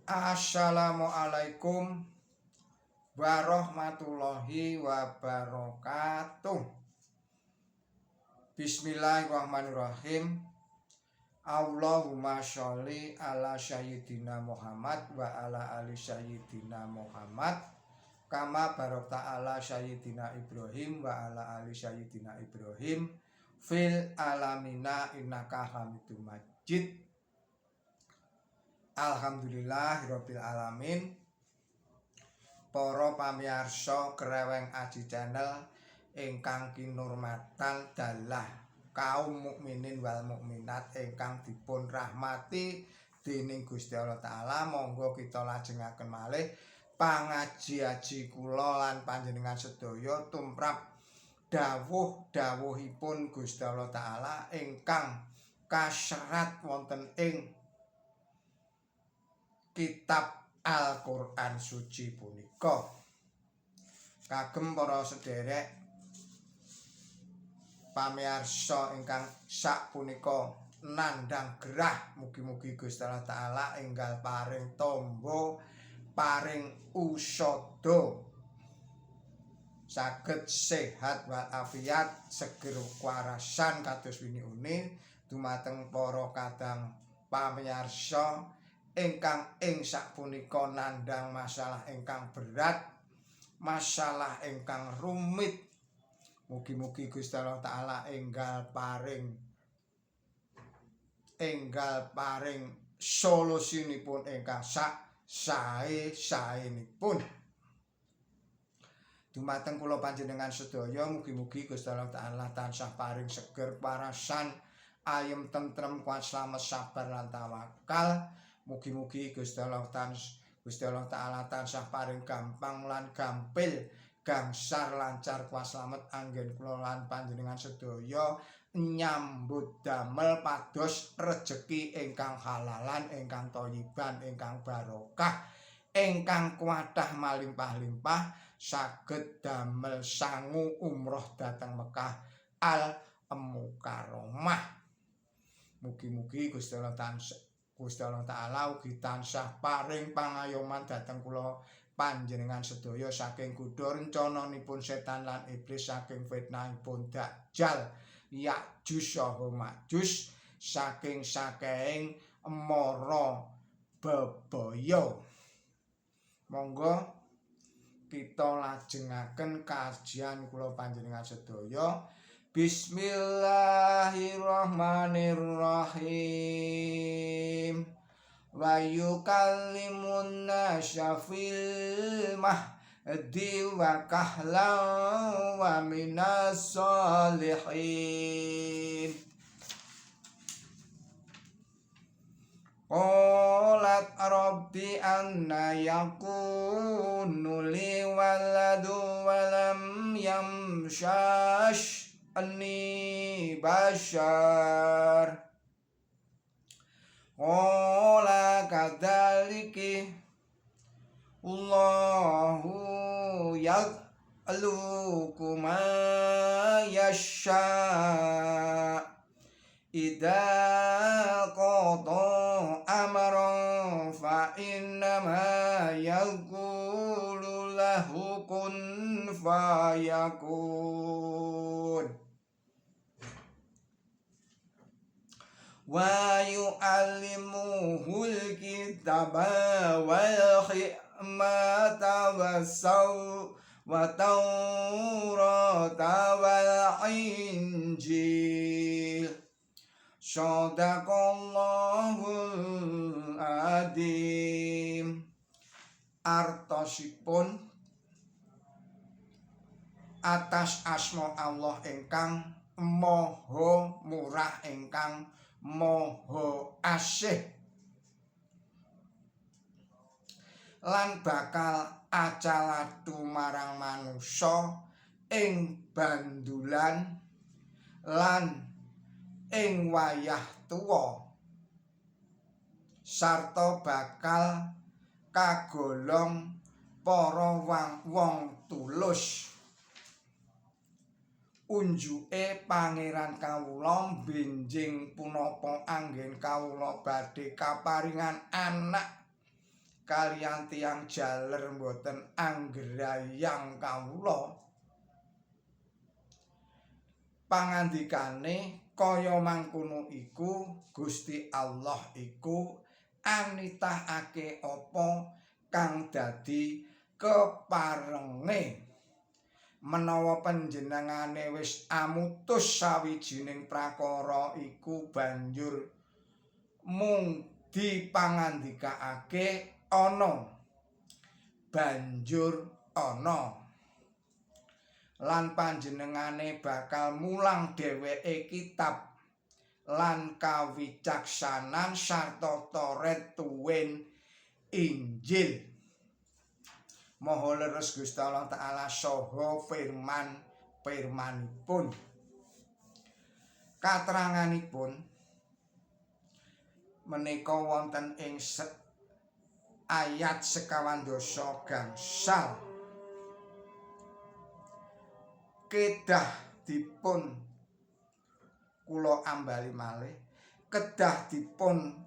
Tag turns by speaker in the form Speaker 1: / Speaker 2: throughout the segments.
Speaker 1: Assalamualaikum warahmatullahi wabarakatuh. Bismillahirrahmanirrahim. Allahumma sholli ala sayyidina Muhammad wa ala ali sayyidina Muhammad kama barakta ala sayyidina Ibrahim wa ala ali sayyidina Ibrahim fil alamina innaka hamidum majid. Alhamdulillahirabbil alamin. Para pamirsa Kreweng Aji Channel ingkang kinurmatan dalah kaum mukminin wal mukminat ingkang dipun rahmati dening Gusti Allah Taala, monggo kita lajengaken malih pangaji-aji kula lan panjenengan sedaya tumrap dawuh-dawuhipun Gusti Allah Taala ingkang kaserat wonten ing kitab Al-Qur'an suci punika. Kagem para sederek pamirsa ingkang sapunika nandhang gerah, mugi-mugi Gusti Allah Taala enggal paring tombo, paring usada, saged sehat walafiat, seger kewarasan kados wini-uni. Dumateng para kadang pamirsa ingkang ing sapunika nandhang masalah ingkang berat, masalah ingkang rumit, mugi-mugi Gusti Allah Taala enggal paring solusinipun ingkang sak sae-saenipun. Dumateng kula panjenengan sedaya, mugi-mugi Gusti Allah Taala tansah paring seger kewarasan, ayem tentrem, kuat slamet, sabar lan tawakal. Mugi-mugi Gusti Allah Taala tansah paring gampang lan gampil, gangsar lancar kuat slamet anggen kula lan panjenengan sedaya nyambut damel pados rejeki ingkang halalan, ingkang thayyiban, ingkang barokah, ingkang kuatah malimpah-limpah, saged damel sangu umroh dhateng Mekah Al Mukarramah. Mugi-mugi Gusti Allah Taala ugi tansah paring pangayoman dhateng kula panjenengan sedaya saking godha rencananipun setan lan iblis, saking fitnahipun Dajjal, Ya'juj saha Ma'juj, saking sakehing mara bebaya. Monggo kita lajengaken kajian kula panjenengan sedaya. Bismillahirrahmanirrahim. Wa yukallimun nasa fil mahdi wa kahlan wa minas solihin. Qalat rabbi anna yakunu li waladu wa lam yamshash anni bashar. Qala kadzaliki Allahu yakhluqu ma yasha idza qada amran fa innama yaqulu lahu kun fayakun. Wa yu'allimuhul kitaba wal hikmata wa taurata wal injil. Shadaqallahul adzim. Artosipun atas asma Allah ingkang Maha Murah ingkang Maha Asih, lan bakal acalatu marang manusa ing bandulan lan ing wayah tuwa, sarta bakal kagolong para wong tulus. Unjuke pangeran kawula benjing punapa anggen kawula badhe kaparingan anak kaliyan tiyang jaler mboten anggrayang kawula. Pangandikane kaya mangkono iku Gusti Allah iku anitahake apa kang dadi keparenge. Menawa panjenengane wis amutus sawijining prakara iku banjur mung dipangandikaake ana, banjur ana. Lan panjenengane bakal mulang dheweke kitab lan kawicaksanan sarta Taurat tuwin Injil. Maha leres Gusti Allah Ta'ala saha firman firmanipun. Kateranganipun menika wonten ing ayat 25 gangsal. Kedah dipun kula ambali malih, kedah dipun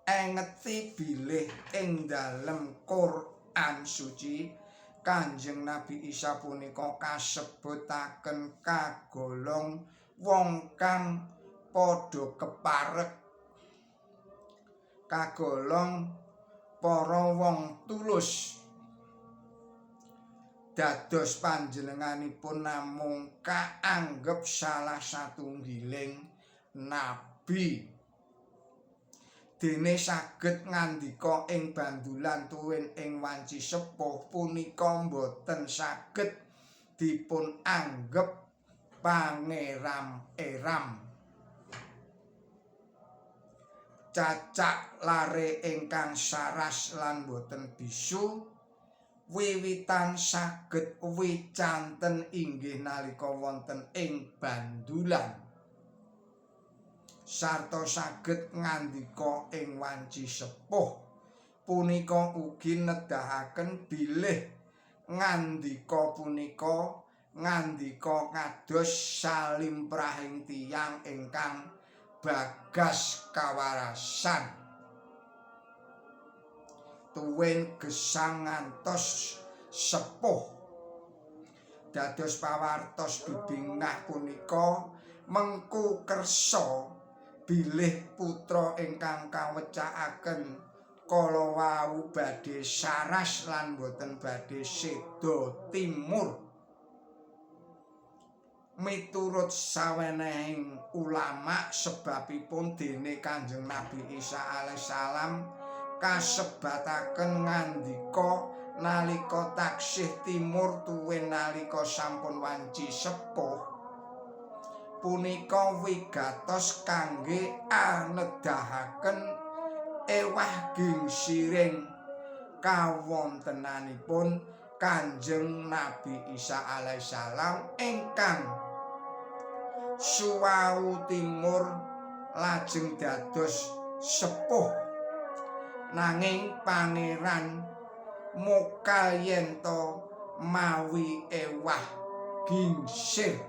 Speaker 1: engeti bilih ing dalem Quran suci Kanjeng Nabi Isa punika kasebutaken kagolong wong kang padha keparek, kagolong para wong tulus. Dados panjenenganipun namung kaanggep salah satunggiling nabi. Dene saged ngandika ing bandulan tuwin ing wanci sepuh punika mboten saged dipun anggep pangeram-eram. Cacak lare ingkang saras lan boten bisu wiwitan saged wicanten inggih nalika wonten ing bandulan sarta saged ngandika ing wanci sepuh punika ugi nedahaken bilih ngandika punika ngandika kados salimprahing tiyang ingkang bagas kawarasan tuwin gesang ngantos sepuh. Dados pawartos bibingah punika mengku kersa bilih putra ingkang kawecakaken kala wau badhe saras lan boten badhe seda timur. Miturut sawenehing ulama sebabipun dene Kanjeng Nabi Isa alaihissalam kasebataken ngandika nalika taksih timur tuwin nalika sampun wanci sepuh punika wigatos kangge anedahaken ewah gingsiring kawontenanipun Kanjeng Nabi Isa alaihissalam ingkang suwau timur lajeng dados sepuh. Nanging pangeran mokal yento mawi ewah gingsir.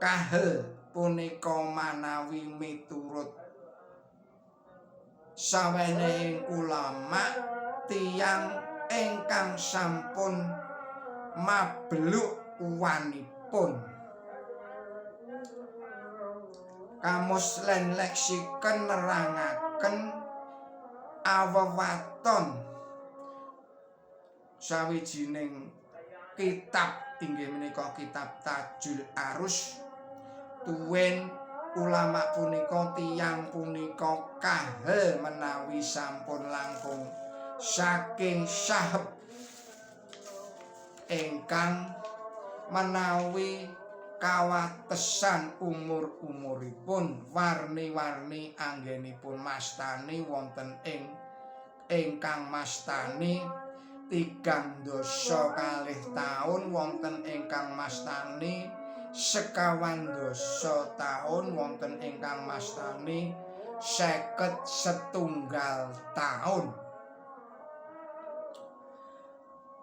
Speaker 1: Kahel punika manawi miturut sawenehing ulama tiyang ingkang sampun mabeluk uwanipun. Kamus Len Leksiken nerangaken awewaton sawijining kitab inggih menika kitab Tajul Arus tuwin ulama punika tiyang punika kahel menawi sampun langkung saking saheb ingkang menawi kawatesan umur-umuripun warni-warni anggenipun mastani wonten ing ingkang mastani 32 taun, wonten ingkang mastani 25 taun, wonten ingkang mastani 51 taun.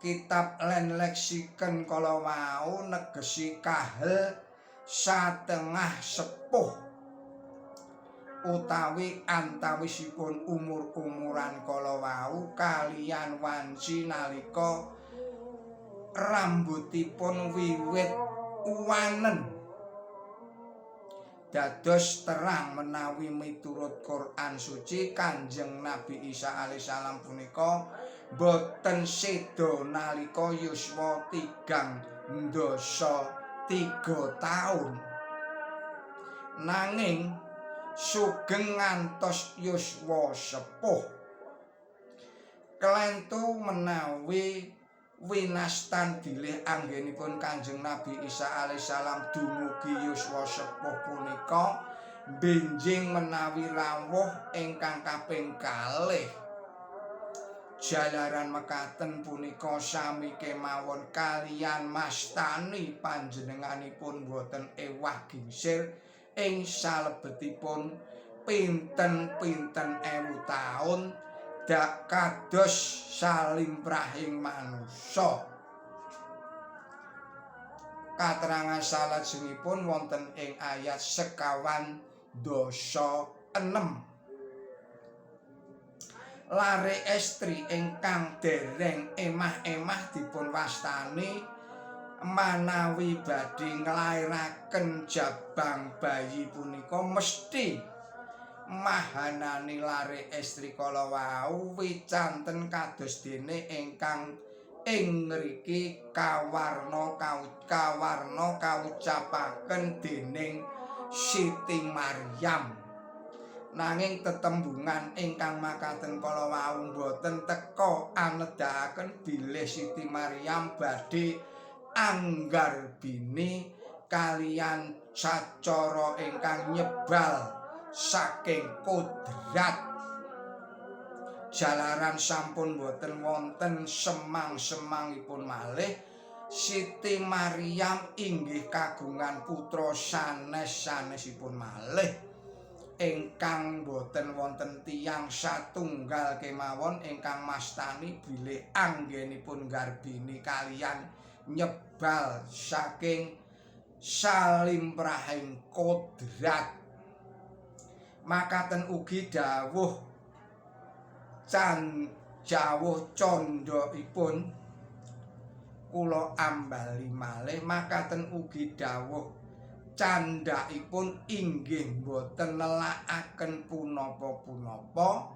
Speaker 1: Kitab Len Leksiken kala wau negesi kahel satengah sepuh. Utawi antawisipun umur-umuran kala wau kaliyan wanci nalika rambutipun wiwit uwanen. Dados terang menawi miturut Quran Suci Kanjeng Nabi Isa alaihissalam punika boten seda nalika yuswa 33 taun, nanging sugeng ngantos yuswa sepuh. Klentu menawi winastan bilih anggenipun Kanjeng Nabi Isa alaihissalam dumugi yuswa sepuh punika benjing menawi rawuh ingkang kaping kalih. Jalaran mekaten punika sami kemawon kaliyan mastani panjenenganipun boten ewah gingsir ing salebetipun pinten-pinten ewu taun dak kados salimrahing manusa. Katerangan salajengipun wonten ing ayat 46. Lare estri ingkang dereng emah-emah dipun wastani manawi badhe nglairaken jabang bayi punika mesti mahanani lare estri kala wau wicanten kados dene ingkang ing ngriki kawarna kaucapaken dening Siti Maryam. Nanging tetembungan ingkang makaten kala wau boten teka anedhakaken bilih Siti Maryam badhe anggarbini kaliyan sacara ingkang nyebal saking kodrat. Jalaran sampun boten wonten semang-semangipun malih, Siti Maryam inggih kagungan putra sanes-sanesipun malih ingkang boten wonten tiyang satunggal kemawon ingkang mastani bilih anggenipun garbini kaliyan nyebal saking salimrahing kodrat. Makaten ugi dawuh jawuh candhaipun kula ambali malih. Makaten ugi dawuh candhaipun inggih boten nelakaken punapa-punapa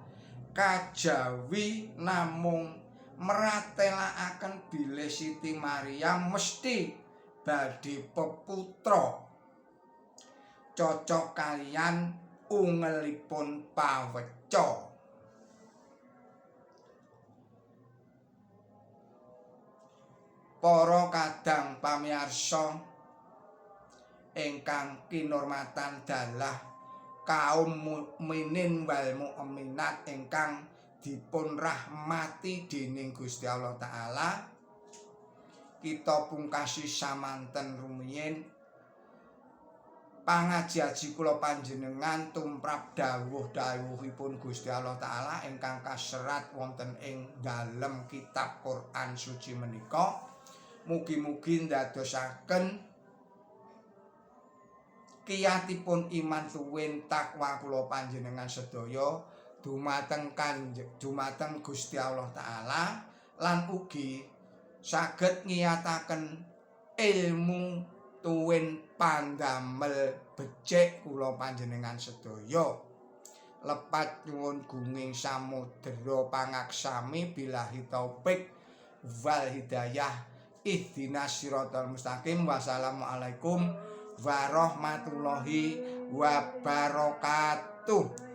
Speaker 1: kajawi namung meratelakaken bilih Siti Maryam mesti badhe peputra cocok kaliyan ungelipun paweca. Para kadang pamirsa ingkang kinurmatan dalah kaum mukminin wal mukminat ingkang dipun rahmati dening Gusti Allah Ta'ala, kita pungkasi samanten rumiyin pangaji-aji kula panjenengan tumrap dawuh-dawuhipun Gusti Allah Ta'ala ingkang kaserat wonten ing dalem kitab Quran Suci menika. Mugi-mugi ndadosaken kiyatipun iman tuwin takwa kula panjenengan sedaya dumateng dumateng Gusti Allah Ta'ala lan ugi saged ngiyataken ilmu tuwin pandamel becik kula panjenengan sedaya. Lepat nyuwun gunging samudra pangaksami billahi taufik wal hidayah ihdinas siratal mustaqim. Wassalamualaikum warahmatullahi wabarakatuh.